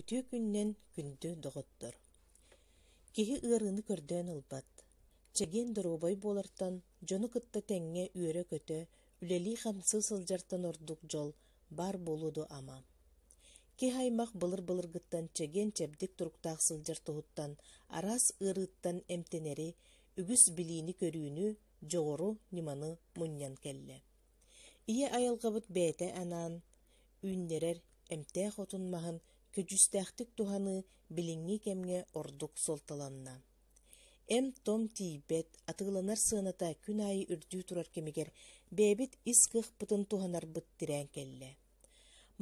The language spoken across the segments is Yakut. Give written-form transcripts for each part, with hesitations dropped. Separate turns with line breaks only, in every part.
Үтүө күнүнэн күндү доҕоттор! Киһи ыарыыны көрдөөн ылбат, чэгиэн доруобай буолартан, дьону кытта тэҥҥэ үөрэ-көтө, үлэлии-хамсыы сылдьартан ордук дьол баар буолуо дуо ама? Киһи аймах былыр-былыргыттан чэгиэн-чэбдик туруктаах сылдьар туһуттан араас ыарыыттан эмтэнэри, үгүс билиини-көрүүнү, дьоҕуру, ньыманы мунньан кэллэ. Ийэ айылҕабыт бэйэтэ анаан үүннэрэр эмтээх отун-маһын көдьүүстээхтик туһаныы билиҥҥи кэмҥэ ордук суолталанна. Эм-том тиийбэт, атыыланар сыаната күн аайы үрдүү турар кэмигэр бэйэбит ис кыахпытын туһанарбыт тирээн кэллэ.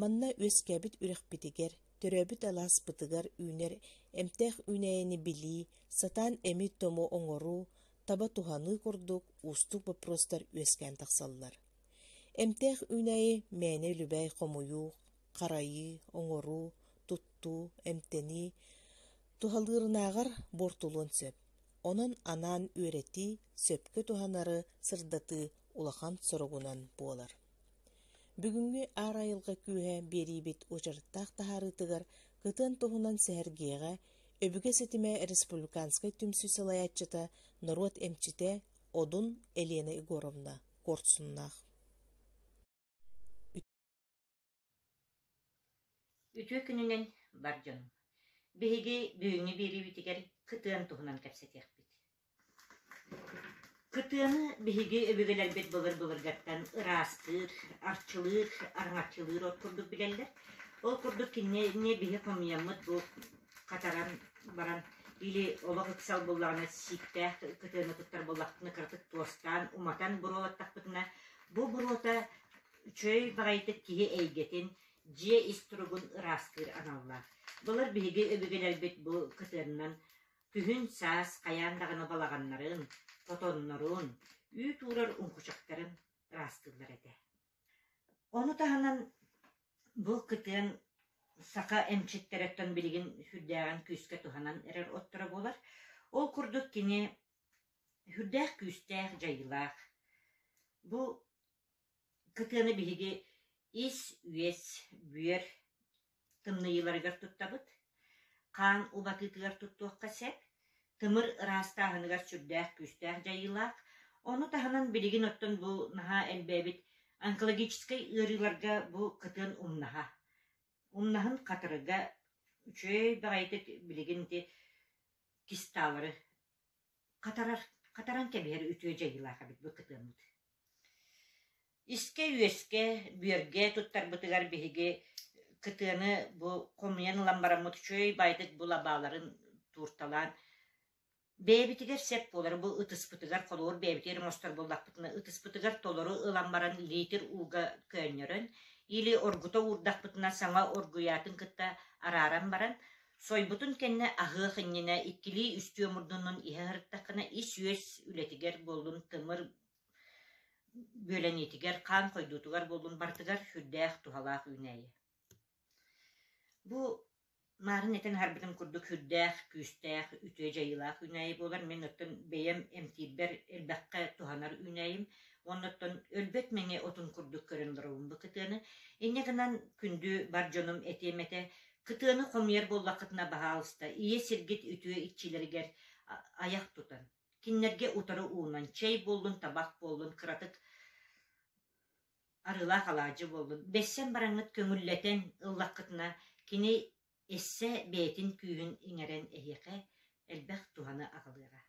Манна үөскээбит үрэхпитигэр, төрөөбүт алааспытыгар үүнэр эмтээх үүнээйини билии, сатаан эми-тому оҥоруу, таба туһаныы курдук уустук боппуруостар үөскээн тахсаллар. Эмтээх үүнээйи мээнэ үлүбээй хомуйуу, харайыы, оҥоруу, туттуу, эмтэнии туһалыырынааҕар буортулуон сөп. Онон анаан үөрэтии, сөпкө туһанары сырдатыы улахан соругунан буолар. Бүгүҥҥү Аар айылҕа күүһэ биэриибит уочараттаах таһаарыытыгар кытыан туһунан сэһэргиэҕэ Өбүгэ ситимэ республиканскай түмсүү салайааччыта, норуот эмчитэ Одун Елена Егоровна Куорсуннаах.
Үтүө күнүнэн бар дьонум! Биһиги бүгүҥҥү биэриибитигэр кытыан туһунан кэпсэтиэхпит. Кытыаны биһиги өбүгэлэрбит былыр-былыргаттан ыраастыыр, арчылыыр, араҥаччылыыр от курдук билэллэр. Ол курдук кинини биһи хомуйаммыт бу хатаран баран или олох ыксал буоллаҕына сииктээх кытыаны туттар буоллахпытына кыратык туостаан уматан буруолаттахпытына бу буруота үчүгэй баҕайытык киһи эйгэтин, дьиэ ис туругун ыраастыыр аналлаах. Былыр биһиги өбүгэлэрбит бу кытыанынан күһүн, саас хайаан даҕаны балаҕаннарын, хотоннорун, үүт уурар уҥкучахтарын ыраастыыллар этэ. Ону таһынан бу кытыан саха эмчиттэриттэн билигин сүрдээҕин күүскэ туһанан эрэр отторо буолар. Ол курдук кини сүрдээх күүстээх дьайыылаах. Бу Кытыаны биһиги ис-үөс, бүөр тымныйыыларыгар туттабыт, хаан убатыытыгар туттуохха сөп, тымыр ыраастааһыныгар сүрдээх күүстээх дьайыылаах. Ону таһынан билигин оттон бу наһаа элбээбит онкологическай ыарыыларга бу кытыан умнаһа. Умнаһын хатырыга үчүгэй баҕайытык билигин ити кисталары хатарар, хатаран кэбиһэр үтүө дьайыылаах эбит бу кытыаммыт. Искэ-үөскэ, бүөргэ туттарбытыгар биһиги кытыаны бу хомуйан ылан бараммыт үчүгэй баайдык бу лабааларын туурталаан бэйэбитигэр сөп буолар бу ытыспытыгар холобур бэйэбитигэр оҥостор буоллахпытына ытыспытыгар толору ылан баран литр ууга көөнньөрөн или оргута уурдахпытына саҥа оргуйаатын кытта арааран баран Сойбутун кэннэ аһыах иннинэ иккилии-үстүү омурдуннун иһэ сырыттаххына ис-үөс үлэтигэр буоллун, тымыр бүөлэниитигэр, хаан хойдуутугар буоллун барытыгар сүрдээх туһалаах үүнээйи. Бу маарын этэн аһарбытым курдук сүрдээх күүстээх, үтүө дьайыылаах үүнээйи буолар. Мин оттон бэйэм эмтиирбэр элбэххэ туһанар үүнээйим. Уонна оттон өлбөт мэҥэ отун курдук көрөн олоробун бу кытыаны. Инньэ гынан күндү бар дьонум этиэм этэ, Кытыаны хомуйар буоллаххытына, баһаалыста, ийэ сиргит үтүө иччилэригэр айах тутан, кинилэргэ утары уунан, чэй буоллун, табах буоллун, кыратык арыылаах алаадьы буоллун, бэссэн бараҥҥыт көҥүллэтэн ыллаххытына, кини эссе бэйэтин күүһүн иҥэрэн эһиэхэ элбэх туһаны аҕалыаҕа.